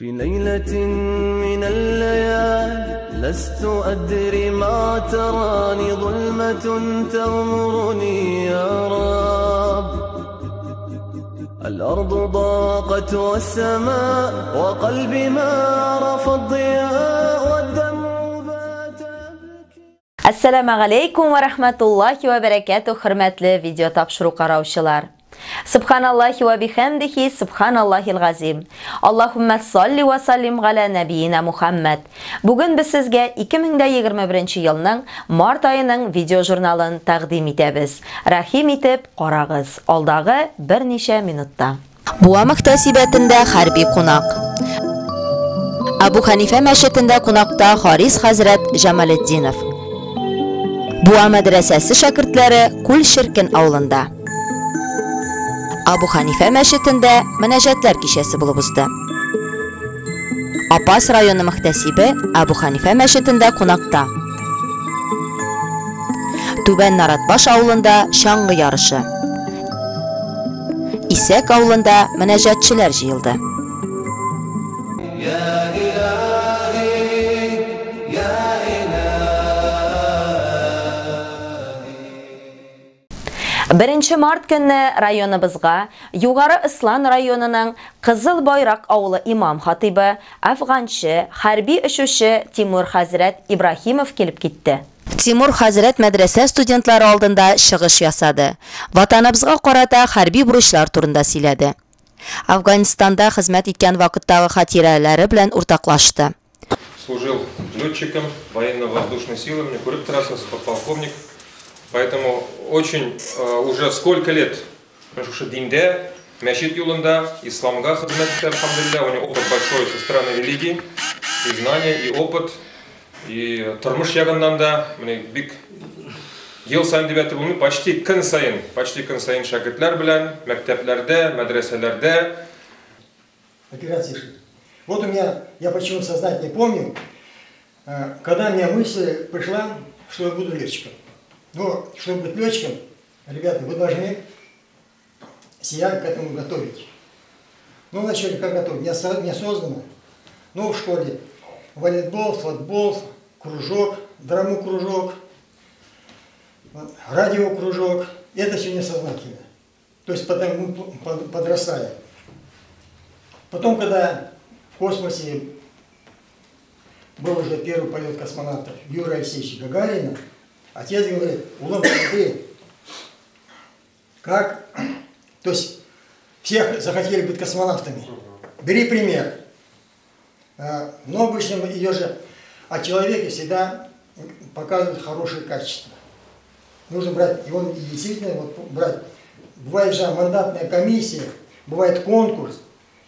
في ليلة من الليالي لست أدري ما تراني ظلمة تغمرني يا رب الأرض ضاقت والسماء وقلبي ما عرف الضياء والدمع بات يبكي. Әссәламә галәйкүм вә рахматуллахи вә бәрәкәтүһ, хөрмәтле видео тапшыру караучылар. Субханаллахи вә бихәмдихи, субханаллахил газим. Аллаһуммә салли вә саллим галә нәбиина Мухаммад. Бүген без сезгә 2021 елның март аеның видеожурналын тәкъдим итәбез. Рәхим итеп карагыз. Алдагы берничә минутта. Буа мөхтәсибәтендә хәрби кунак. Абу Ханифә мәчетендә кунакта Харис хәзрәт Җамалетдинов. Буа мәдрәсәсе шәкертләре Күл Черкен авылында. Абу Ханифә мәчетендә мөнәҗәтләр кичәсе булып узды. Апас районы мөхтәсибе Абу Ханифә мәчетендә кунакта. Түбән Наратбаш авылында чаңгы ярышы. Исәк авылында мөнәҗәтчеләр җыелды. Беренче март көнне районыбызга Югары Ислан районының Кызыл Байрак авылы имам хатибы, афганчы, хәрби очучы Тимур хәзрәт Ибраһимов килеп китте. Тимур хәзрәт мәдрәсә студентлары алдында чыгыш ясады. Ватаныбызга карата хәрби бурычлар турында сөйләде. Афганистанда хезмәт иткән вакыттагы хатирәләре белән уртаклашты. Служил летчиком военно-воздушной силы, мне күреп торасыз, подполковник. Поэтому очень уже сколько лет, потому что диндә, мәчет юлында, исламга хезмәт итә, әлхәмдүлилләһ, у него опыт большой со стороны религии, и знания, и опыт, и тормыш ягыннан да, менә бик ел саен дип әйтеп булмый, почти көн саен шәкертләр белән, мәктәпләрдә, мәдрәсәләрдә. Операции шли. Вот у меня, я почему сознательно не помню, когда у меня мысль пришла, что я буду летчиком. Но чтобы быть летчиком, ребята, вы должны себя к этому готовить. Вначале как готовить? Неосознанно. В школе волейбол, футбол, кружок, драму-кружок, радиокружок. Это все несознательно. То есть потом мы подрастаем. Потом, когда в космосе был уже первый полет космонавтов Юрия Алексеевича Гагарина, отец говорит: Улам, смотри, как... То есть всех захотели быть космонавтами. Бери пример. Но обычно ее же о человеке всегда показывают хорошие качества. Нужно брать, и он действительно вот, брать. Бывает же мандатная комиссия, бывает конкурс.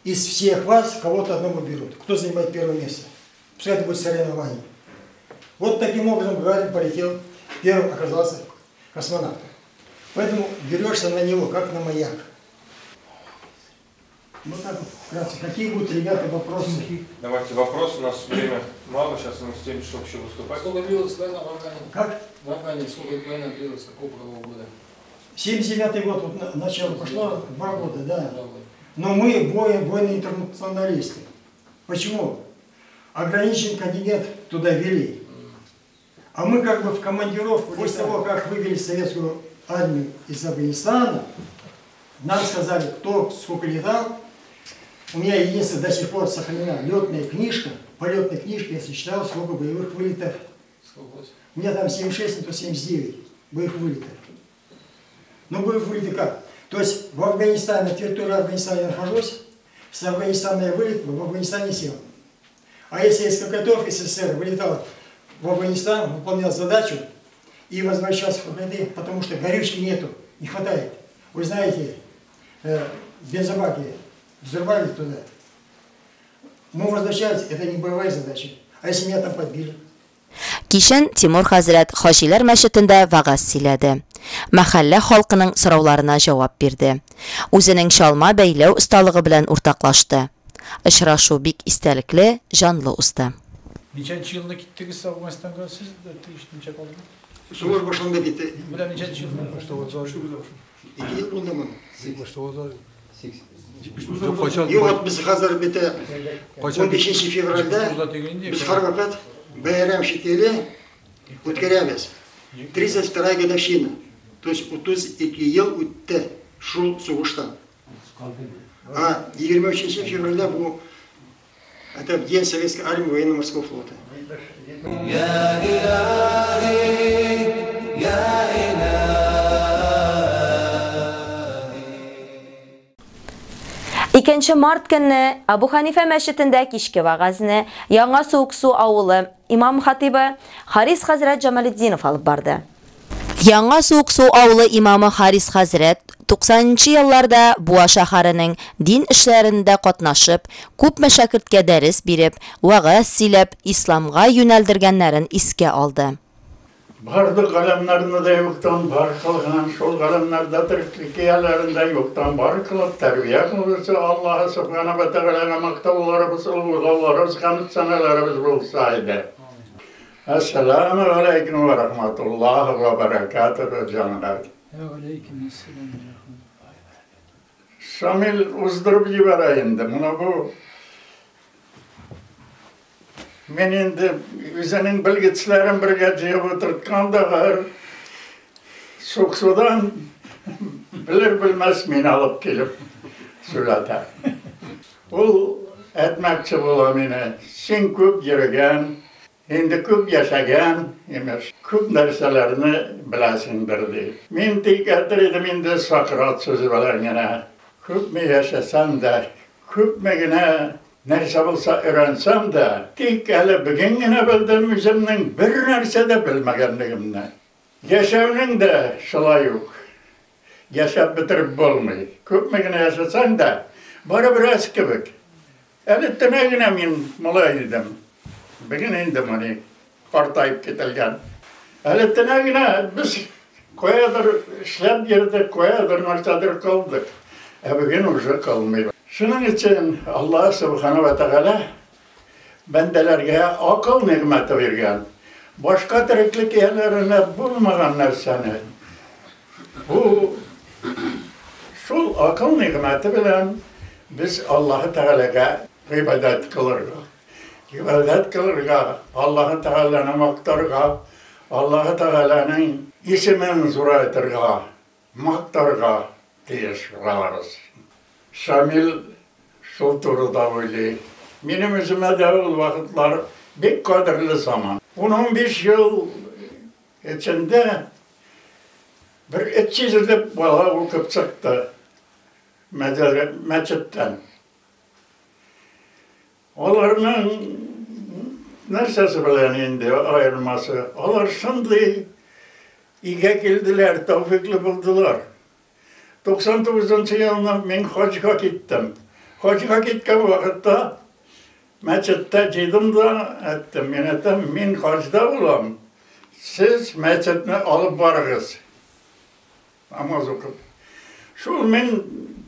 Из всех вас кого-то одного берут. Кто занимает первое место? Пускай это будет соревнование. Вот таким образом Гагарин полетел, первым оказался космонавтом. Поэтому берешься на него, как на маяк. Вот так вот, вкратце. Какие будут, ребята, вопросы? Давайте вопросы, у нас время мало, сейчас у нас 7 часов еще выступать. Сколько длилась война в Афгане? Как? В Афгане сколько война длилась, какого года? 79-й год, вот начало пошло, 2 года, да. 2 года. Но мы воины-интернационалисты. Почему? Ограничен контингент туда вели. А мы как бы в командировку, после того, как вывели советскую армию из Афганистана, нам сказали, кто сколько летал. У меня единственное до сих пор сохранена летная книжка, полетная книжка, я сосчитал, сколько боевых вылетов. У меня там 76, то 79 боевых вылетов. Но боевых вылеты как? То есть в Афганистане, на территории Афганистана я нахожусь, с Афганистана я вылетел, в Афганистане сел. А если я из Кокотов, из СССР вылетал в Афганистан, выполнял задачу и возвращался в ККТ, потому что горючки нету, не хватает. Вы знаете, бензобаки взорвали туда. Мы возвращались, это не боевая задача. А если меня там подбили? Кичен Тимур хәзрәт Хаҗиләр мәчетендә вәгазь сөйләде. Мәхәллә халкының сорауларына җавап бирде. Үзенең чалма бәйләү осталыгы белән уртаклашты. Очрашу бик истәлекле, җанлы узды. Ничәнче елны киттегез Афганистанга? Сез ничә калдыгыз? Сугыш башланды бит. Менә ничәнче елны? Ике ел булды моны. Кайчан? Юк, без хәзер бит Кайчан? 15 февральдә 79-да дигән без һәрвакыт бәйрәм шикелле үткәрәбез. 32 годовщина. То есть 32 ел үтте шул сугыштан. А 23 февраля бу это День Советской Армии Военно-Морского флота. يا إلهي يا إلهي. 2 март көнне Абу Ханифа мәчетендә кичке вәгазьне Яңа Суыксу авылы имам хатибы Харис хәзрәт Җамалетдинов алып барды. Яңа Суыксу авылы имамы Харис хәзрәт 90 елларда Буа шәһәренең дин эшләрендә катнашып, күпме шәкерткә дәрес биреп, вәгазь сөйләп, исламга юнәлдергәннәрен искә алды. Барлык галәмнәрне дә юктан бар кылган, шул галәмнәрдә тереклек ияләрен дә юктан бар кылып тәрбия кылучы Аллаһы Субхана ва Тәгаләгә мактауларыбыз, олуглауларыбыз, хәмд-сәнәләребез булса иде. Әссәламү алейкум ва рахматуллаһи ва баракатуһу, җәмәгать. Шамил уздырып җибәрә инде. Менә бу Мин инде үзенең белгечләрен бергә җыеп утырткан да һәр Суксудан белер белмәс мин алып килеп сөйләтә. Ул әйтмәкче була мине. Син күп йөргән, инде күп яшәгән, имеш, күп нәрсәләрне беләсеңдер ди. Мин тик әйтер идем инде Сократ сүзе белән генә. Күпме яшәсәм дә, күпме генә нәрсә булса өйрәнсәм дә, тик әле бүген генә белдем үземнең бер нәрсә дә белмәгәнлегемне. Яшәүнең дә шулай ук. Яшәп бетереп булмый. Күпме генә яшәсәң дә, барыбер әз кебек. Әле төнә генә мин малай идем. Бүген инде моны картаеп кителгән. Әле төнә генә без каядыр эшләп йөрдек, каядыр нәрсәдер кылдык. Ә бүген уже кылмый. Шуның өчен Аллаһ Субхана ва Тәгалә бәндәләргә акыл нигъмәте биргән. Башка тереклек ияләренә булмаган нәрсәне. Бу шул акыл нигъмәте белән без Аллаһ Тәгаләгә гыйбадәт кылырга. Гыйбадәт кылырга, Аллаһ Тәгаләне мактарга, Аллаһ Тәгаләнең исемен зурайтырга, мактарга тиеш булабыз. Шамил шул турыда уйлый. Минем үземә дә ул вакытлар бик кадерле заман. 10-15 ел эчендә бер 300 леп бала укып чыкты мәчеттән. Аларның нәрсәсе белән инде аермасы? Алар шундый игә килделәр, тәүфикле булдылар. 99 елны мин хаҗга киттем. Хаҗга киткән вакытта мәчеттә җыйдым да әйттем, мин әйтәм, мин хаҗда булам. Сез мәчетне алып барыгыз. Намаз укып. Шул мин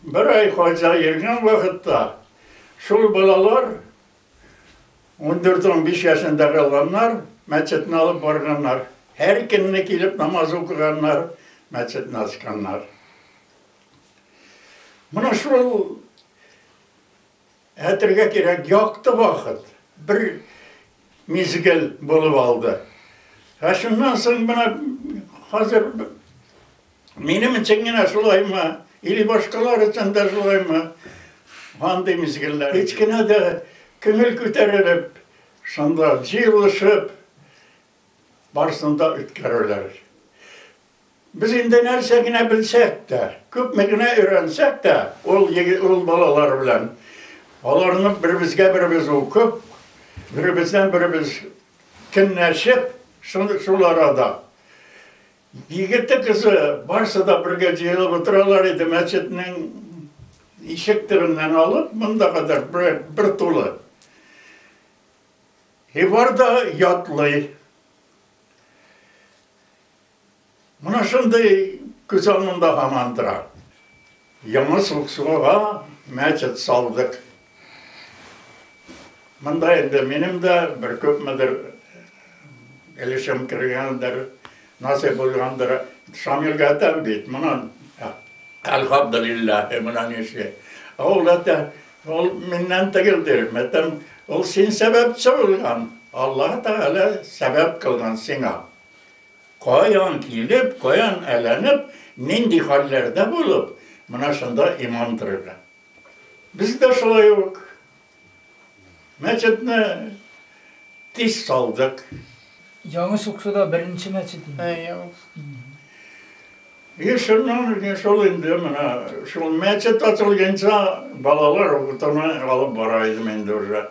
бер ай хаҗда йөргән вакытта шул балалар 14-15 яшендә калганнар мәчетне алып барганнар. Һәр көнне килеп намаз укыганнар, мәчетне ачканнар. Менә шул әйтергә кирәк, якты вакыт бер мизгел булып алды. Ә шуннан соң менә хәзер минем өчен генә шулаймы, или башкалар өчен дә шулаймы, андый мизгелләр. Һич кенә дә күңел күтәрелеп, шунда җыелышып, барысын да үткәрәләр. Без инде нәрсә генә белсәк тә, күпме генә өйрәнсәк тә, ул егет, ул балалар белән, аларны беребезгә беребез укып, беребездән беребез көнләшеп, шул арада. Егете кызы барысы да бергә җыелып утыралар иде мәчетнең ишек төбеннән алып, монда кадәр бер тулы. И бар да ятлый. Менә шундый күз алдында һаман тора. Яңа Суыксуга мәчет салдык. Монда инде минем дә бер күпмедер өлешем кергәндер, насыйп булгандыр. Шамилгә әйтәм бит, моны Әлхәмдүлилләһ, менә ничек. Ул әйтә, ул миннән түгел дим. Әйтәм, ул син сәбәпче булган. Аллаһ Тәгалә сәбәп кылган сиңа. Каян килеп, каян әйләнеп, нинди хәлләрдә булып, менә шунда имам торырга. Без дә шулай ук мәчетне тиз салдык. Яңа Суксуда беренче мәчет инде. И шуннан шул инде менә шул мәчет ачылганча балалар укытуны алып бара идем инде уже.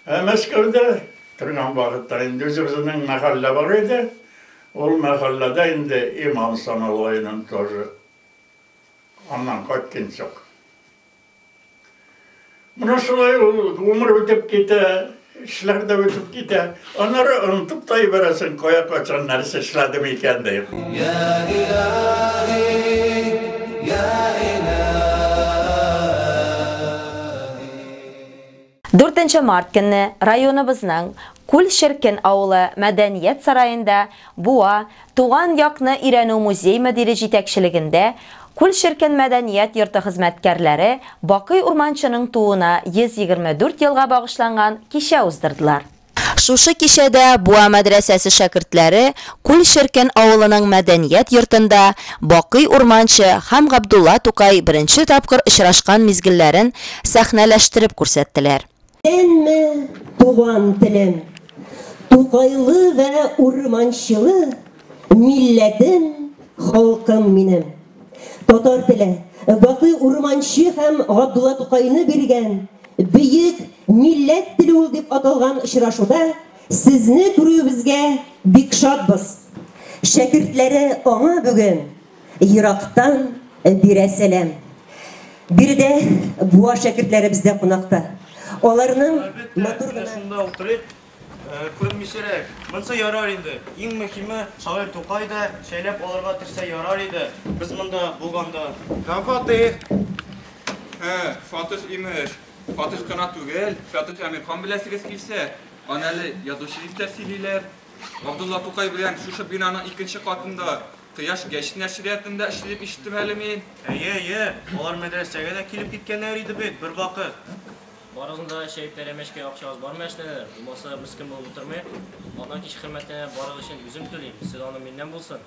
Ә Мәскәүдә торган вакытта инде үзебезнең мәхәллә бар иде. Ул мәхәлләдә инде имам санала идем тоже. Аннан кайтканчы. Менә шулай ул гомер үтеп китә, эшләр дә үтеп китә. Аннары онытып та җибәрәсең, кая кайчан нәрсә эшләдем икән дип. يا إلهي يا إلهي 4 март көнне районыбызның Күл Черкен авылы мәдәният сараенда Буа туган якны өйрәнү музей мөдире җитәкчелегендә Күл Черкен мәдәният йорты хезмәткәрләре Бакый Урманчының тууына 124 елга багышланган кичә уздырдылар. Шушы кичәдә Буа мәдрәсәсе шәкертләре Күл Черкен авылының мәдәният йортында Бакый Урманчы һәм Габдулла Тукай беренче тапкыр очрашкан мизгелләрен сәхнәләштереп күрсәттеләр. Әнме туган телем, Тукайлы вә урманчылы, милләтем, халкым минем. Татар теле, Бакый Урманчы һәм Габдулла Тукайны биргән бөек милләт теле ул дип аталган очрашуда сезне күрүебезгә бик шатбыз. Шәкертләре аңа бүген ерактан бирә сәлам. Биредә Буа шәкертләре бездә кунакта. Аларның матур гына Шунда утырып, күрмичәрәк. Монсы ярар инде. Иң мөһиме, шагыйрь Тукай да шәйләп алырга төшсә ярар иде. Без монда булганда. Һәм Фатих. Фатих имеш. Фатих кына түгел, Фатих Әмирхан беләсегез килсә, аны әле язучы дип тә сөйлиләр. Габдулла Тукай белән шушы бинаның икенче катында Кояш гәҗит нәшриятында эшли дип ишеттем әле мин. Әйе, әйе, алар мәдрәсәгә дә килеп киткәннәр иде бит бер вакыт. Барыгызның да чәй пәрәмәчкә акчагыз бармы әшнәләр? Булмаса мескен булып утырмыйк. Аннан кич хөрмәтенә барыгыз өчен үзем түлим. Сез аны миннән булсын.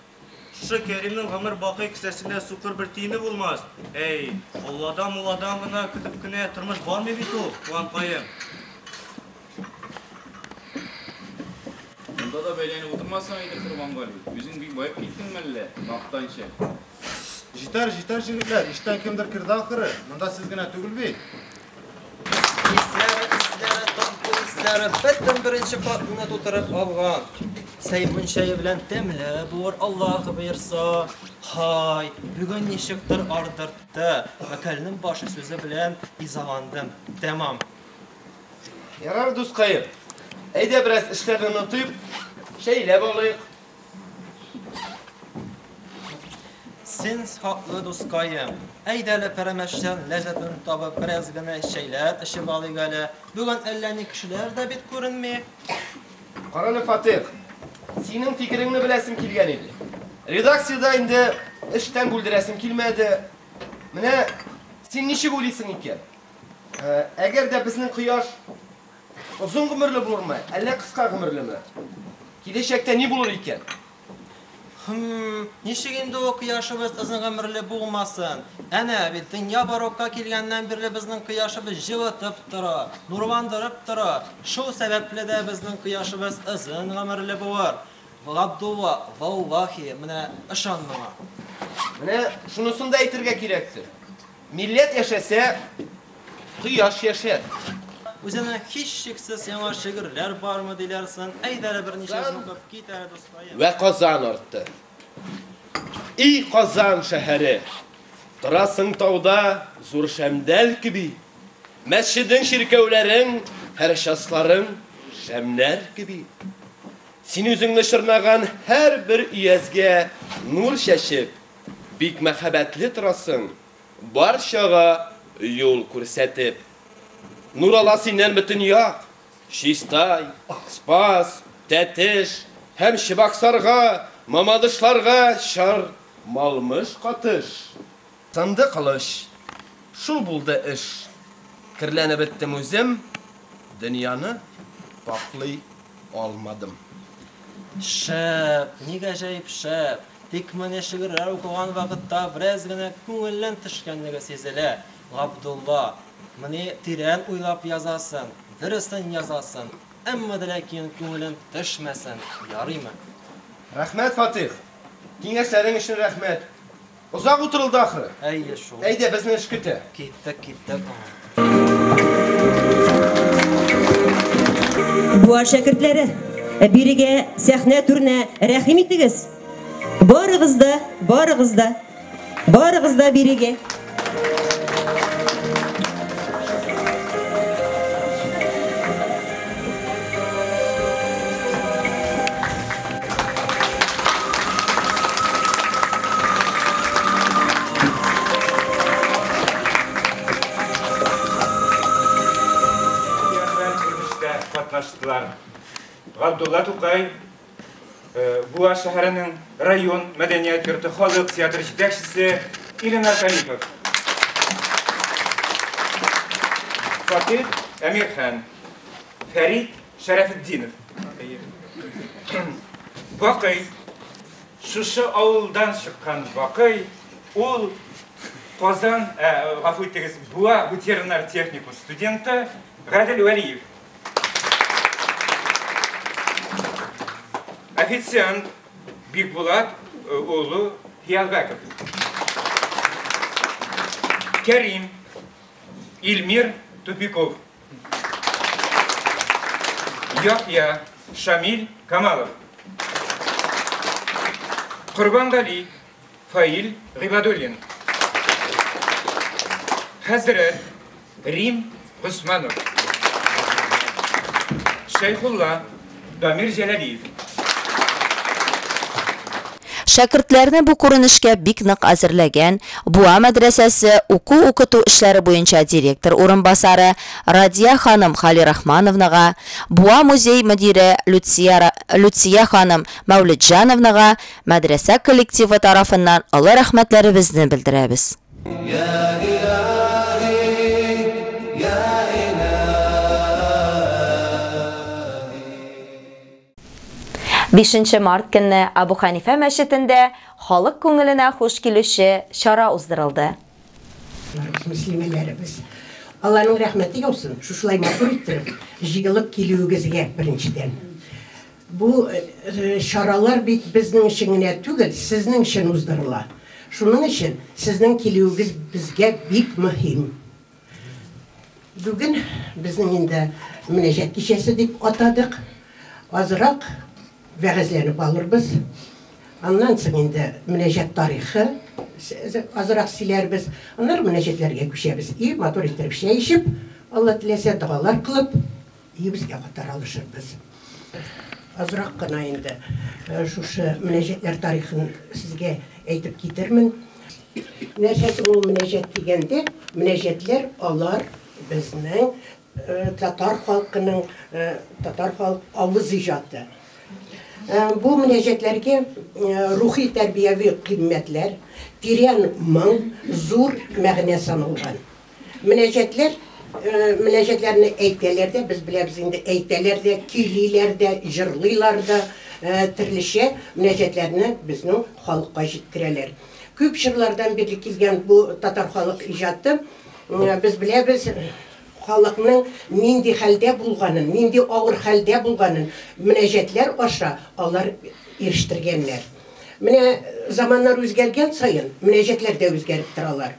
Шушы Кәримнең гомер бакый кесәсендә сукыр бер тиене булмас. Әй, Алладан мулладан гына көтеп кенә тормыш бармый бит ул, туганкаем. Монда да бәйләнеп утырмасаң иде, Корбангали. Үзең бик баеп киттеңме әллә? Мактанчы. Җитәр, җитәр, җегетләр. Иштән кемдер керде ахыры. Монда сез генә түгел бит. Исләре, исләре, татлы исләре бөтен беренче катны тутырып алган. Сәймун чәе белән тәмле булыр, Аллаһ боерса. Һай, бүген ничектер ардыртты. Мәкальнең башы сүзе белән изаландым. Тәмам. Ярар, дускаем. Әйдә бераз эшләрне онытып, чәйләп алыйк. Син хаклы дускаем. Әйдә әле пәрәмәчтән ләззәтен табып бераз генә чәйләр эчеп алыйк әле. Бүген әллә ни кешеләр дә бит күренми. Карале, Фатих, синең фикереңне беләсем килгән иде. Редакциядә инде эштән бүлдерәсем килмәде. Менә син ничек уйлыйсың икән? Әгәр дә безнең кояш озын гомерле булырмы, әллә кыска гомерлеме? Киләчәктә ни булыр икән? Ничек инде ул кояшыбыз озын гомерле булмасын? Әнә бит дөнья барокка килгәннән бирле безнең кояшыбыз җылытып тора, нурландырып тора. Шул сәбәпле дә безнең кояшыбыз озын гомерле булыр. Габдулла, валлахи, менә ышан моңа. Менә шунысын да әйтергә кирәктер. Милләт яшәсә, кояш яшәр. Үзенә һичшиксез яңа шигырьләр бармы диләрсең? Әйдә әле берничәсен укып кит әле, дускаем. Вә Казан артты. И Казан шәһәре, торасың тауда зур шәмдәл кеби. Мәсҗидең, чиркәүләрең, һәр часларың шәмнәр кеби. Син үзеңне чорнаган һәрбер өязгә нур чәчеп, бик мәхәббәтле торасың, барчага юл күрсәтеп. Нур ала синнән бөтен як, Чистай, Спас, Тәтеш һәм Чыбаксарга, Мамадышларга чар Малмыж катыш. Сынды кылыч. Шул булды эш. Керләнеп беттем үзем, дөньяны пакълый алмадым. Шәп, ни гаҗәеп шәп. Тик менә шигырьләр укыган вакытта бераз генә күңелдән төшкәнлеге сизелә. Габдулла, менә тирән уйлап язасың, дөресен язасың. Әмма дә ләкин күңелең төшмәсен, ярыймы? Рәхмәт, Фатих. Киңәшләрең өчен рәхмәт. Озак утырылды ахры. Әйе шул. Әйдә, безне эш көтә. Киттек, киттек. Буа шәкертләре, бирегә сәхнә түренә рәхим итегез. Барыгыз да, барыгыз да, барыгыз да бирегә. Театраль күренештә катнаштылар. Габдулла Тукай, Буа шәһәренең район мәдәният йорты халык театры җитәкчесе Илнар Талипов. Фатих Әмирхан, Фәрит Шәрәфетдинов. Бакый, шушы авылдан чыккан Бакый, ул Казан, гафу итегез, Буа ветеринар техникум студенты Гадел Вәлиев. Официант Бикбулат улы Хиялбәков. Кәрим Илмир Тупиков. Яхья Шамиль Камалов. Корбангали Фаил Гыйбадуллин. Хәзрәт Рим Госманов. Шәйхулла Дамир Җәләлиев. Шәкертләрне бу күренешкә бик нык әзерләгән Буа мәдрәсәсе уку-укыту эшләре буенча директор урынбасары Радия ханым Халирахмановнага, Буа музей мөдире Люция Люция ханым Мәүлетҗановнага мәдрәсә коллективы тарафыннан олы рәхмәтләребезне белдерәбез. Бишенче март көнне Абу Ханифә мәчетендә халык күңеленә хуш килүче чара уздырылды. Мөслимәләребез, Алланың рәхмәте яусын, шушылай матур иттереп җыелып килүегезгә беренчедән. Бу чаралар бит безнең өчен генә түгел, сезнең өчен уздырыла. Шуның өчен сезнең килүегез безгә бик мөһим. Бүген безнең инде мөнәҗәт кичәсе дип атадык. Азрак вәгазьләнеп алырбыз. Аннан соң инде мөнәҗәт тарихы азрак сөйләрбез. Аннары мөнәҗәтләргә күчәбез. И матур иттереп чәй эчеп, Алла теләсә, догалар кылып, өебезгә таралышырбыз. Азрак кына инде шушы мөнәҗәтләр тарихын сезгә әйтеп китермен. Нәрсә соң ул мөнәҗәт дигәндә, мөнәҗәтләр алар безнең татар халкының, татар халык авыз иҗаты. Бу мөнәҗәтләргә рухи тәрбияви кыйммәтләр, тирән моң, зур мәгънә саналган. Мөнәҗәтләр, мөнәҗәтләрне әйтәләр дә, без беләбез инде, әйтәләр дә, көйлиләр дә, җырлыйлар да, төрлечә мөнәҗәтләрне безнең халыкка җиткерәләр. Күп чорлардан бирле килгән бу татар халык иҗаты, без беләбез, халыкның нинди хәлдә булганын, нинди авыр хәлдә булганын мөнәҗәтләр аша алар ирештергәннәр. Менә заманнар үзгәргән саен мөнәҗәтләр дә үзгәреп торалар.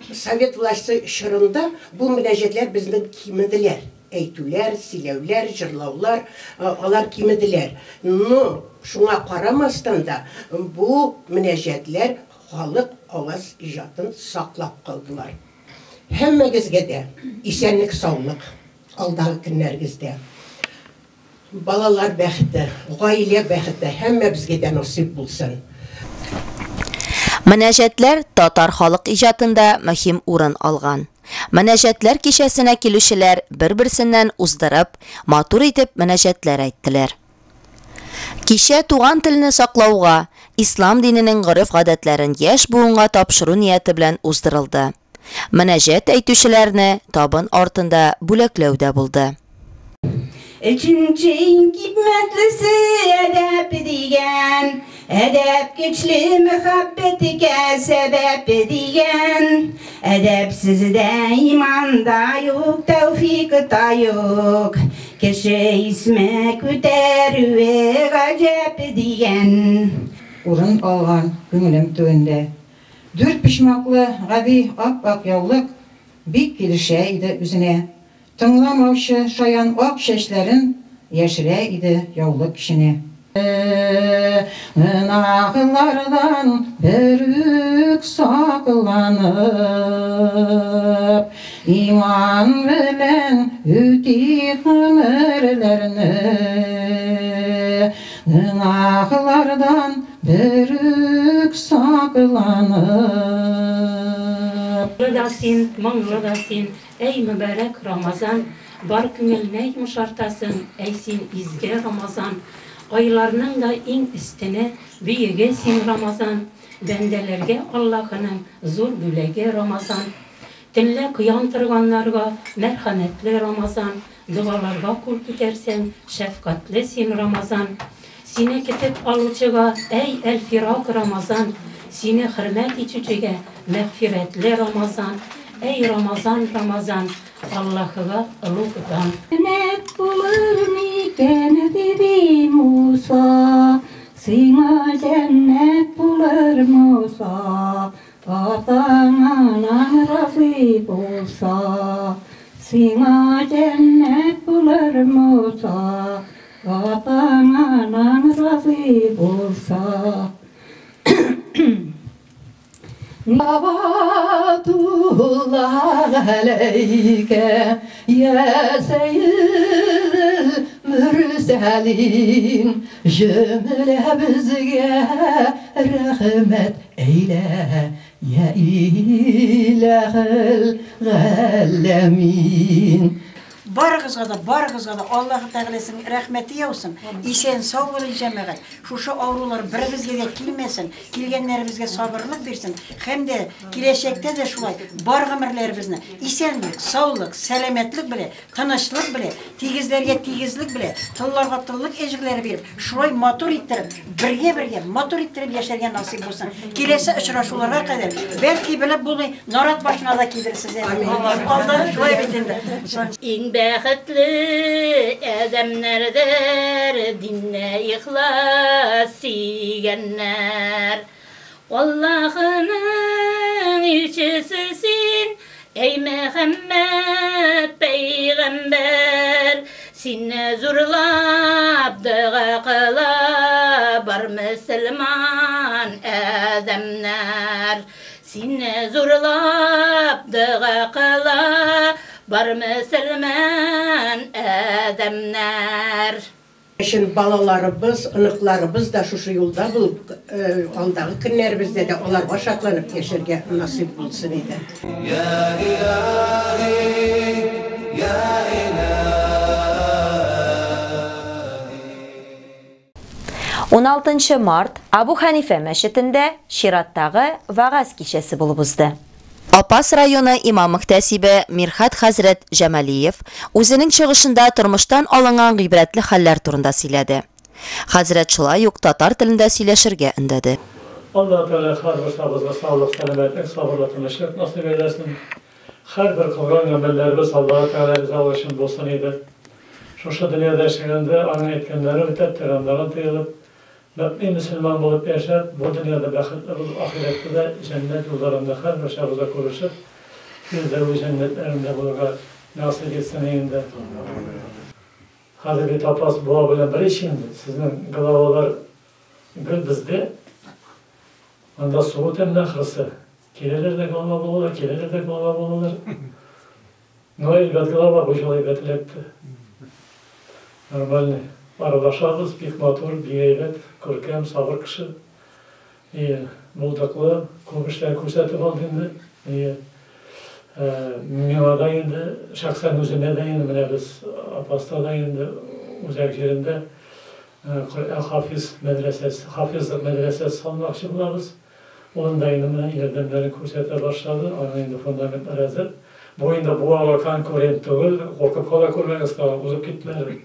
Совет власте чорында бу мөнәҗәтләр безнең кимеделәр. Әйтүләр, сөйләүләр, җырлаулар, алар кимеделәр. Но шуңа карамастан да бу мөнәҗәтләр халык аваз иҗатын саклап калдылар. Һәммәгезгә дә исәнлек, саулык алдагы көннәрегездә. Балалар бәхете, гаилә бәхете һәммәбезгә дә насыйп булсын. Мөнәҗәтләр татар халык иҗатында мөһим урын алган. Мөнәҗәтләр кичәсенә килүчеләр бер-берсеннән уздырып, матур итеп мөнәҗәтләр әйттеләр. Кичә туган телне саклауга, ислам диненең гореф-гадәтләрен яшь буынга тапшыру нияте белән уздырылды. Мөнәҗәт әйтүчеләрне табын артында бүләкләү дә булды. Өченче иң кыйммәтлесе әдәп дигән. Әдәп көчле мәхәббәткә сәбәп дигән. Әдәпсездә иман да юк, тәүфик та юк. Кеше исме күтәрүе гаҗәп дигән. Урын алган күңелем түрендә. Дүрт почмаклы гади ап-ак яулык бик килешә иде үзенә. Тыңламаучы шаян ак чәчләрен яшерә иде яулык эченә. Гөнаһлардан берүк сакланып, иман белән үтик гомерләрне. Гөнаһлардан берүк сакланып. Моңлы да син, моңлы да син, әй мөбарәк Рамазан, бар күңелне йомшартасың, әй син изге Рамазан. Айларның да иң өстене, бөеге син Рамазан, бәндәләргә Аллаһының зур бүләге Рамазан. Төнлә кыям торганнарга мәрхәмәтле Рамазан, догаларга кул күтәрсәң, шәфкатьле син Рамазан. Сине көтеп алучыга, әй әл-Фирак Рамазан, сине хөрмәт итүчегә мәгъфирәтле Рамазан. Әй Рамазан, Рамазан, Аллаһыга олуг дан. Җәннәт булыр микән, диде Муса, сиңа җәннәт булыр Муса, атаң-анаң разый булса. Сиңа җәннәт булыр Муса, атаң-анаң разый булса. Салаватуллах алейке, я сәййидел мөрсәлин, җөмләбезгә рәхмәт әйлә, я иләһел галәмин. Барыгызга да, барыгызга да Аллаһы Тәгаләсенең рәхмәте яусын. Исән сау булыйк, җәмәгать. Шушы авырулар беребезгә дә килмәсен, килгәннәребезгә сабырлык бирсен. Һәм дә киләчәктә дә шулай бар гомерләребезне исәнлек, саулык, сәламәтлек белән, тынычлык белән, тигезләргә тигезлек белән, тылларга тыллык әҗерләре биреп, шулай матур иттереп, бергә-бергә матур иттереп яшәргә насыйп булсын. Киләсе очрашуларга кадәр, бәлки белеп булмый, нарат башына да килерсез әле. Алдан шулай бит инде. Иң бәхетле адәмнәрдер динне ихлас сөйгәннәр. Аллаһының илчесе син, әй Мөхәммәд пәйгамбәр, сине зурлап дога кыла бар мөселман адәмнәр. Сине зурлап дога кыла бар мөселман адәмнәр. Өчен балаларыбыз, оныкларыбыз да шушы юлда булып, алдагы көннәребездә дә аларга шатланып яшәргә насыйп булсын иде. Я илаһи, я илаһи. 16 март Абу Ханифә мәчетендә чираттагы вагаз кичәсе булып узды. Апас районы имам-мөхтәсибе Мирхат хәзрәт Җамалиев үзенең чыгышында тормыштан алынган гыйбрәтле хәлләр турында сөйләде. Хәзрәт шулай ук татар телендә сөйләшергә өндәде. Аллаһ Тәгалә һәрбер сабызга саулык, сәламәтлек, сабырлык, тынычлык насыйп әйләсен. Һәрбер кылган гамәлләребез Аллаһ Тәгалә ризалыгы өчен булсын иде. Шушы дөньяда яшәгәндә аның әйткәннәрен үтәп, тыйганнарын тыелып, мөэмин мөселман булып яшәп, бу дөньяда бәхетле булып, ахирәттә дә җәннәт юлларында һәрбер чагыбызда күрешеп, Фирдәвес җәннәтләрендә булырга насыйп итсен инде. Хәзер бит Апас буа белән бер ич инде. Сезнең главалар гел бездә. Анда суы тәмле ахрысы. Киләләр дә глава булалар, киләләр дә глава булалар. Ну, әйбәт глава бу җыл әйбәт эләкте. Нормальный. Аралашабыз, бик матур, бик әйбәт, күркәм, сабыр кеше. И булдыклы, күп эшләр күрсәтеп алды инде. И миңа да инде, шәхсән үземә дә инде, менә без Апаста да инде үзәк җирендә Коръән хафиз мәдрәсәсе, хафизлык мәдрәсәсе салмакчы булабыз. Ул да инде менә ярдәмнәрен күрсәтә башлады, аның инде фундаментлары әзер. Бу инде Буага конкурент түгел, куркып кала күрмәгез, тагын узып киттеләр бит.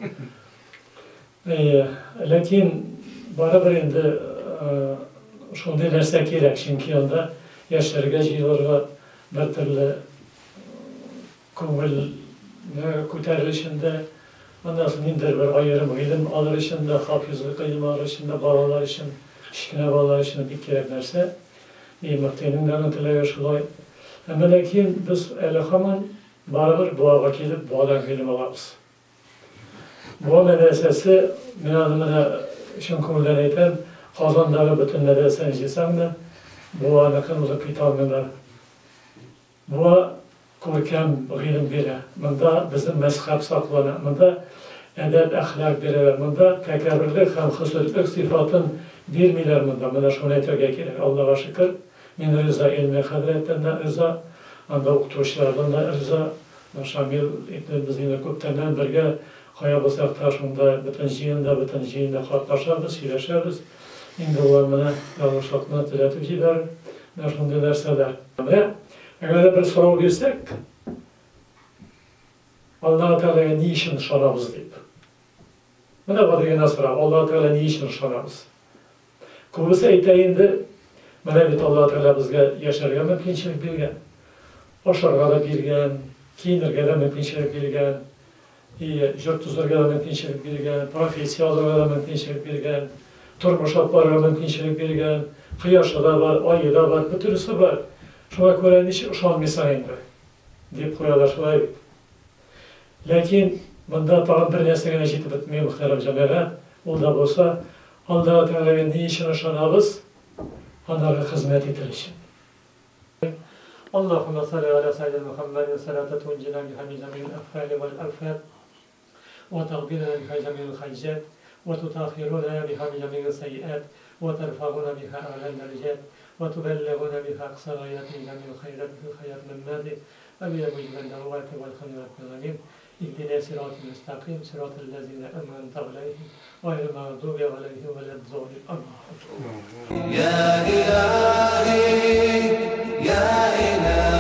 Әйе, ләкин барыбер инде шундый нәрсә кирәк, чөнки анда яшьләргә җыелырга бер төрле күңелне күтәрер өчен дә, аннан соң ниндидер бер аерым гыйлем алыр өчен дә, хафизлык гыйлеме алыр өчен дә, балалар өчен, кечкенә балалар өчен бик кирәк нәрсә. И мөфтинең дә аның теләге шулай. Әмма ләкин без әле һаман барыбер Буага килеп, Буадан гыйлем алабыз. Буа мәдрәсәсе, мин аны менә чын күңелдән әйтәм, Казандагы бөтен мәдрәсәне җыйсаң да, Буаныкын узып китә алмыйлар. Буа күркәм гыйлем бирә. Монда безнең мәзхәб саклана. Монда әдәп-әхлак бирәләр. Монда тәкәбберлек һәм хөсетлек сыйфатын бирмиләр монда. Менә шуны әйтергә кирәк. Аллага шөкер, мин риза, Илмир хәзрәттән дә риза, анда укытучылардан да риза. Шамил итне без инде күптәннән бергә, кая булсак та, шунда бөтен җыенда, бөтен җыенда катнашабыз, сөйләшәбез. Инде болар менә ялгышлыкны төзәтеп җибәрер. Менә шундый нәрсәләр. Менә әгәр дә бер сорау бирсәк, Аллаһы Тәгаләгә ни өчен ышанабыз дип. Менә гади генә сорау, Аллаһы Тәгаләгә ни өчен ышанабыз? Күбесе әйтә инде, менә бит Аллаһы Тәгалә безгә яшәргә мөмкинчелек биргән, ашарга да биргән, киенергә дә мөмкинчелек биргән, и җорт төзергә дә мөмкинчелек биргән, профессия алырга да мөмкинчелек биргән, тормыш алып барырга мөмкинчелек биргән, кояшы да бар, ае да бар, бөтенесе бар. Шуңа күрә ничек ышанмыйсың инде? дип куялар, шулай бит. Ләкин монда тагын бер нәрсә генә җитеп бетми, мөхтәрәм җәмәгать, ул да булса, Аллаһы Тәгаләгә ни өчен ышанабыз? Анарга хезмәт итер өчен. Аллаһуммә салли галә сәйдина Мөхәммәдин салата тунҗина биһа мин җәмиил әхвали вәл афәт, вә тәгъди ләнә биһа җәмиил хаҗәт, вә тутаххируна биһа мин җәмиил сәйиәт, вә тәрфәгуна биһа әгъләл дәрәҗәт, вә тубәллигуна биһа акса гаят мин җәмиил хәйрат фил хәят мәммәти, вә биһа муҗибәд дәгъвати вәлхамдулиллаһи раббил галәмин. Иһдина сиратал мөстәкыйм, сиратал ләзина әнъамта галәйһим, гайрил мәгъдуби галәйһим вәләд-доллин. Аллаһу акбар. Я Илаһи, я Илаһи.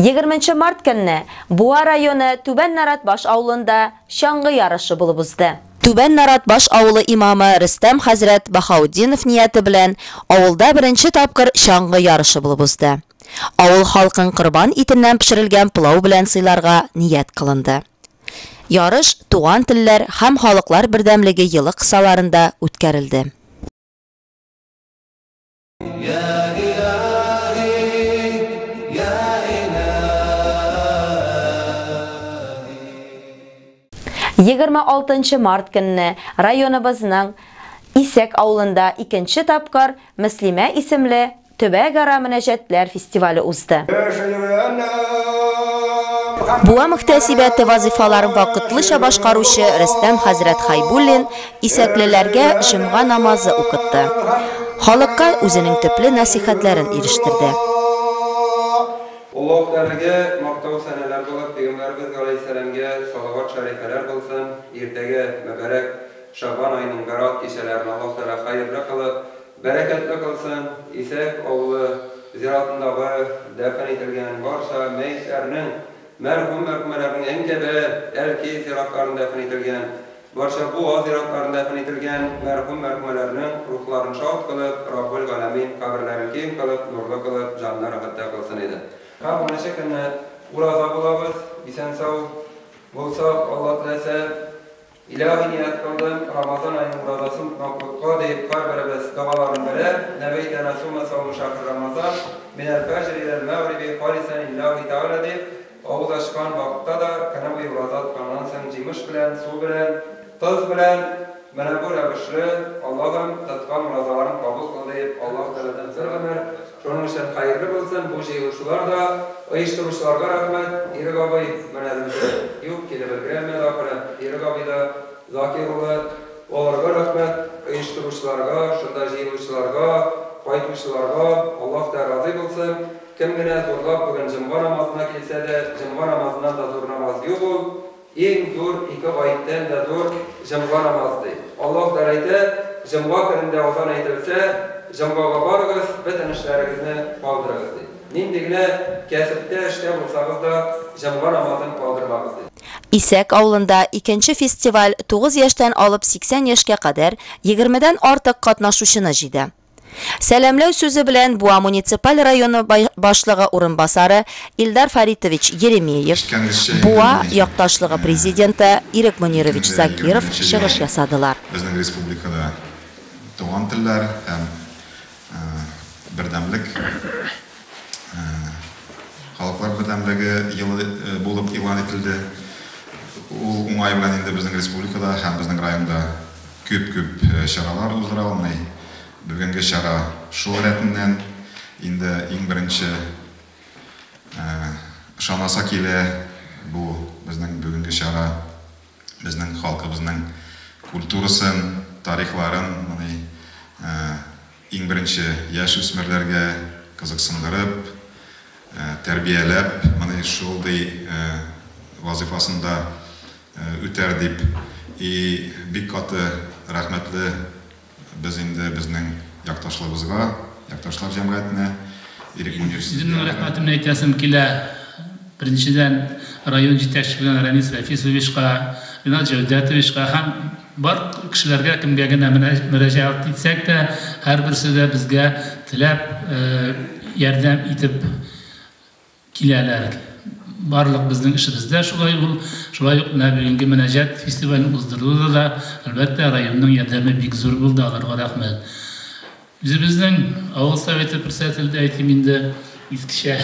Егерменче март көнне Буа районы Түбән Наратбаш авылында чаңгы ярышы булып узды. Түбән Наратбаш авылы имамы Рөстәм хәзрәт Баһаутдинов нияте белән авылда беренче тапкыр чаңгы ярышы булып узды. Авыл халкын корбан итеннән пешерелгән пылау белән сыйларга ният кылынды. Ярыш Туган телләр һәм халыклар бердәмлеге елы кысаларында үткәрелде. 26 март көнне районыбызның Исәк авылында икенче тапкыр Мөслимә исемле төбәкара мөнәҗәтләр фестивале узды. Буа мөхтәсибәте вазыйфаларын вакытлыча башкаручы Рөстәм хәзрәт Хәйбуллин исәклеләргә җомга намазы укытты. Халыкка үзенең төпле нәсыйхәтләрен ирештерде. Аллаһ Тәгаләгә мактау сәнәләр булып, Пәйгамбәребез галәйһиссәламгә салават-шәрифәләр булсын. Иртәгә мөбарәк Шәгъбан аеның Бәраат кичәләрен Аллаһ Тәгалә хәерле кылып, Бәрәкәтле кылсын, Исәк авылы зиратындагы дәфен ителгән барча мәетләрнең, мәрхүм-мәрхүмәләрнең Әнкәбә, Әлки зиратларында дәфен ителгән, барча Буа зиратларында дәфен ителгән мәрхүм-мәрхүмәләрнең рухларын шат кылып, Раббел Галәмин каберләрен киң кылып, нурлы кылып, җанны рәхәттә кылсын иде. Һәм унынчы көнне ураза булабыз, исән-сау булсак, Алла теләсә. Илаһи ният кылдым, Рамазан аеның уразасын тотмаклыкка, дип, һәрберебез догаларын белә, Нәвәйтә нәсума саума шәһри Рамазан, минәл фәҗри иләл мәгъриби халисан лиллаһи тәгалә, дип, авыз ачкан вакытта да, көне буе ураза тотканнан соң җимеш белән, су белән, тоз белән, менә бу рәвешле, Аллаһым, тоткан уразаларын кабул кыл, дип, Аллаһ Тәгаләдән зур гомер, Шуның өчен хәерле булсын бу җыелышулар да, оештыручыларга рәхмәт, Ирек абый, менә үзе юк, килеп өлгерә алмады ахыры, Ирек абый да, Закир улы, аларга рәхмәт, оештыручыларга, шунда җыелучыларга, кайтучыларга, Аллаһ та разый булсын, кем генә зурлап бүген җомга намазына килсә дә, җомга намазыннан да зур намаз юк ул. Иң зур ике гаеттән дә зур җомга намазы, ди. Аллаһ Тәгалә әйтә, Җомга көнендә азан әйтелсә, җомгага барыгыз, бөтен эшләрегезне калдырыгыз, ди. Нинди генә кәсептә, эштә булсагыз да, җомга намазын калдырмагыз, ди. Исәк авылында икенче фестиваль 9 яшьтән алып 80 яшькә кадәр егермедән артык катнашучыны җыйды. Сәламләү сүзе белән Буа муниципаль районы башлыгы урынбасары Илдар Фәритович Еремеев, Буа якташлыгы президенты Ирек Мөнирович Закиров чыгыш ясадылар. Безнең республикада туган телләр һәм бердәмлек, халыклар бердәмлеге елы булып игълан ителде. Ул уңай белән инде безнең республикада һәм безнең районда күп-күп чаралар уздыра алмый. Бүгенге чара шул рәтеннән. Инде иң беренче ышанаса килә, бу безнең бүгенге чара безнең халкыбызның культурасын, тарихларын моны иң беренче яшь үсмерләргә кызыксындырып, тәрбияләп, моны шулдый вазыйфасын да үтәр дип и бик каты рәхмәтле без инде безнең якташлыбызга, якташлар җәмгыятенә, Ирек Мөнир. Үземнең рәхмәтемне әйтәсем килә, беренчедән, район җитәкчелегенә Рәнис Рәфисовичка, Ринат Җәүдәтовичка һәм бар кешеләргә, кемгә генә мөрәҗәгать итсәк тә, һәрберсе дә безгә теләп ярдәм итеп Киләләр. Барлык безнең эшебездә шулай ул. Шулай ук менә бүгенге мөнәҗәт фестивален уздыруда да, әлбәттә, районның ярдәме бик зур булды, аларга рәхмәт. Үзебезнең авыл советы председателе дә әйтим инде, искечә,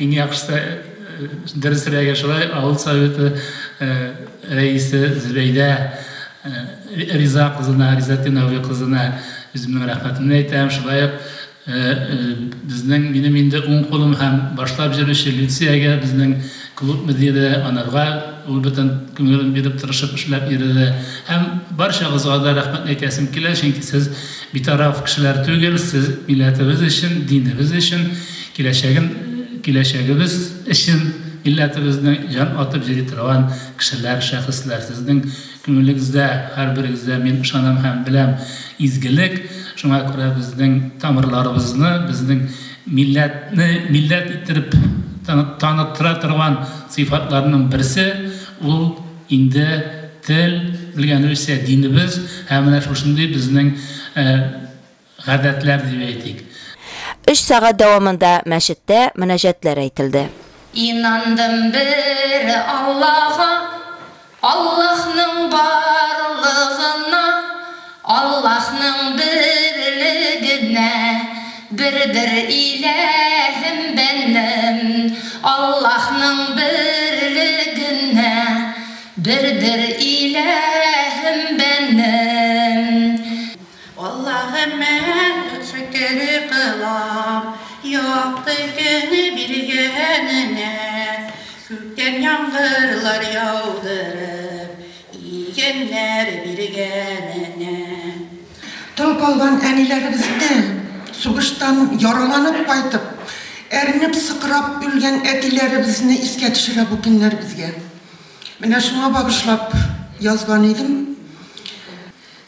иң яхшысы, дөресрәге шулай, авыл советы рәисе Зөбәйдә Риза кызына, Ризатдин абый кызына үземнең рәхмәтемне әйтәм. Шулай ук Безнең, минем инде уң кулым һәм башлап җөрүче Люциягә, безнең клуб мөдире, анарга ул бөтен күңелен биреп, тырышып эшләп йөрде. Һәм барчагызга да рәхмәтне әйтәсем килә, чөнки сез битараф кешеләр түгел, сез милләтебез өчен, динебез өчен, киләчәген, киләчәгебез өчен милләтебезнең җан атып йөри торган кешеләр, шәхесләр. Сезнең Күңелегездә, һәрберегездә, мин ышанам һәм беләм, изгелек. Шуңа күрә безнең тамырларыбызны, безнең милләтне милләт иттереп таныттыра торган сыйфатларның берсе, ул инде тел, белгәнебезчә, динебез һәм менә шушындый безнең Гадәтләр дип әйтик. Өч сәгать дәвамында мәчеттә мөнәҗәтләр әйтелде. Инандым бер Аллага, Аллаһның барлыгына, Аллаһның берлегенә, Бердер иләһем бәнем, Аллаһның берлегенә, Бердер иләһем бәнем. Аллаһыма шөкер кылам, якты көне биргәненә, күктән яңгырлар яудырып, игеннәр биргәненә. Тол калган әниләребезне, сугыштан яраланып кайтып, әрнеп-сыкрап үлгән әтиләребезне искә төшерә бу көннәр безгә. Менә шуңа багышлап язган идем.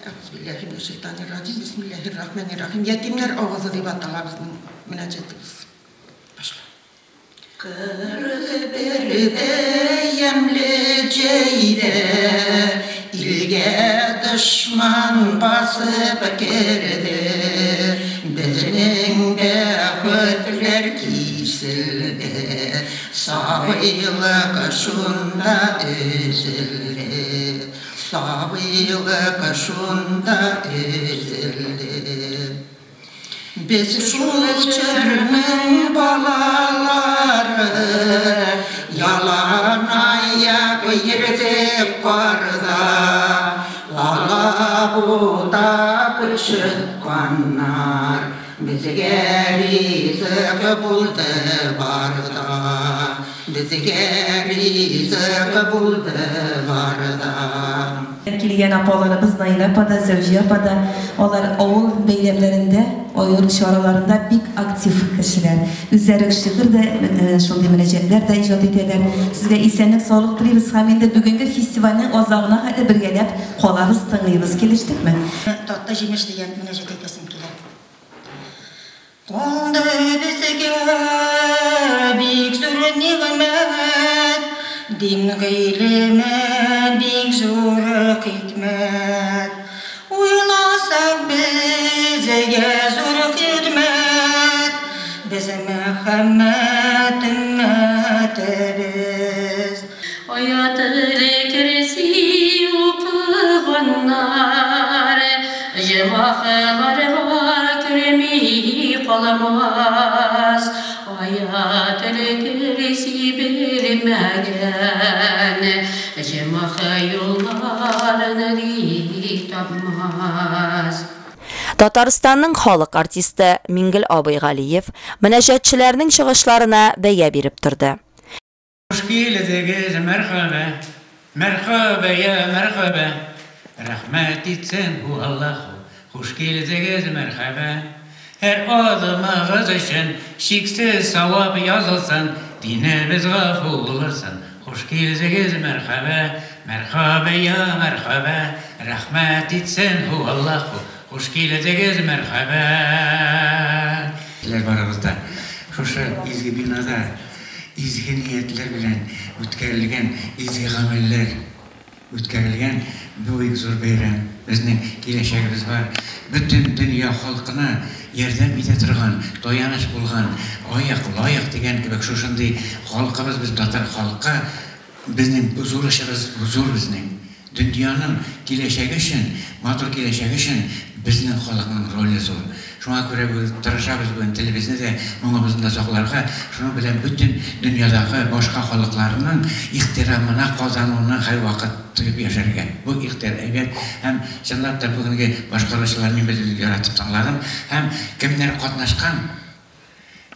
Әгъузубилләһи минәш-шәйтанир-раҗим, бисмилләһир-рахмәнир-рахим. Ятимнәр авазы дип атала безнең мөнәҗәтебез. Башла. 41-дә ямьле җәйдә илгә дошман басып керде, безнең бәхетләр киселде, сабыйлык шунда өзелде. Сабыйлык шунда өзелде. Без шул чорның балалары, Ялан аяк йөрдек карда, Алабута кычытканнар Безгә ризык булды барда. Безгә ризык булды барда. Килгән апаларыбыз Наилә апа да, Зәүҗия апа да, алар авыл бәйрәмнәрендә, авыл чараларында бик актив кешеләр. Үзләре шигырь дә, шундый мөнәҗәтләр дә иҗат итәләр. Сезгә исәнлек, саулык телибез һәм инде бүгенге фестивальнең азагына хәтле бергәләп калабыз, тыңлыйбыз. Килештекме? Татлы җимеш дигән мөнәҗәт әйтәсем килә. Калды безгә бик зур нигъмәт, дин гыйлеме бик зур хикмәт. Уйласак безгә зур хидмәт, без Мөхәммәд өммәтебез. Аятел-Көрси укыганнар җомахларга керми калмас. Аятел-Көрси белмәгән җомах юлларын тапмас. Татарстанның халык артисты Миңгел абый Галиев мөнәҗәтчеләрнең чыгышларына бәя биреп торды. Хуш килдегез, мәрхәбә, мәрхәбә я мәрхәбә. Рәхмәт итсен бу Аллаһу. Хуш килдегез, мәрхәбә. Һәр адымыгыз өчен чиксез савап язылсын, динебез гафу булырсын. Хуш килдегез, мәрхәбә, мәрхәбә я мәрхәбә. Рәхмәт итсен бу Аллаһу. Хуш килдегез, мәрхәбә. Сезләр барыгыз да шушы изге бинада изге ниятләр белән үткәрелгән изге гамәлләр үткәрелгән бу бик зур бәйрәм. Безнең киләчәгебез бар. Бөтен дөнья халкына ярдәм итә торган, таяныч булган, аяк, лаек дигән кебек шушындый халкыбыз, без татар халкы, безнең зур эшебез зур безнең. Дөньяның киләчәге өчен, матур киләчәге өчен безнең халыкның роле зур. Шуңа күрә без тырышабыз бүген телебезне дә, моңыбызны да сакларга, шуның белән бөтен дөньядагы башка халыкларның ихтирамына казануны һәрвакыт тоеп яшәргә. Бу ихтир әйбәт һәм чынлап та бүгенге башкаручылар мин бөтен яратып тыңладым һәм кемнәр катнашкан,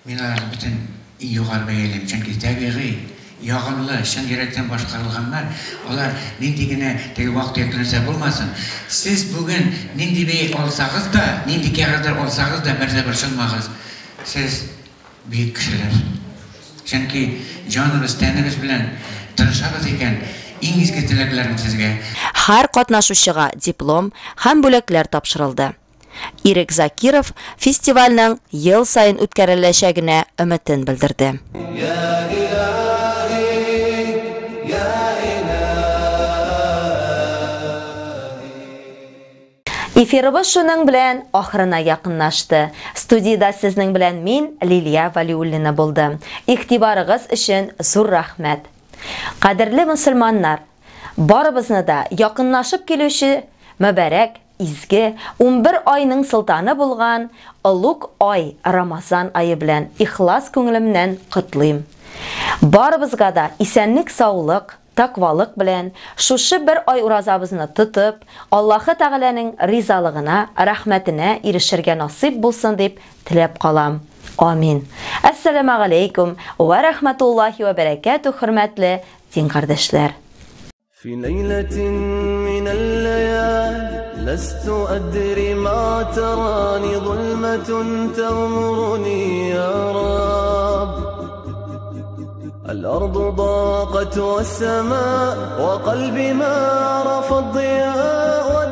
мин аларны бөтен иң югары бәялим, чөнки табигый, ягымлы, чын йөрәктән башкарылганнар, алар нинди генә теге вак-төяк нәрсә булмасын. Сез бүген нинди бәя алсагыз да, нинди кәгазьләр алсагыз да, бер дә борчылмагыз. Сез бөек кешеләр. Чөнки җаныбыз, тәнебез белән тырышабыз икән, иң изге теләкләрем сезгә. Һәр катнашучыга диплом һәм бүләкләр тапшырылды. Ирек Закиров фестивальнең ел саен үткәреләчәгенә өметен белдерде. Эфирыбыз шуның белән ахырына якынлашты. Студияда сезнең белән мин, Лилия Валиуллина булдым. Игътибарыгыз өчен зур рәхмәт. Кадерле мөселманнар, барыбызны да якынлашып килүче мөбарәк, изге 11 айның солтаны булган олуг ай Рамазан ае белән ихлас күңелемнән котлыйм. Барыбызга да исәнлек, саулык, тақвалык белән шушы бер ай уразабызны тотып, Аллаһы Тәгаләнең ризалыгына, рәхмәтенә ирешергә насыйп булсын дип теләп калам. Амин. Әссәламу алейкум ва рахматуллахи ва бәрәкәтү, хөрмәтле дин кардәшләр. في ليلة من الليالي لست أدري ما تراني ظلمة تغمرني يا رب الأرض ضاقت والسماء وقلبي ما عرف الضياء.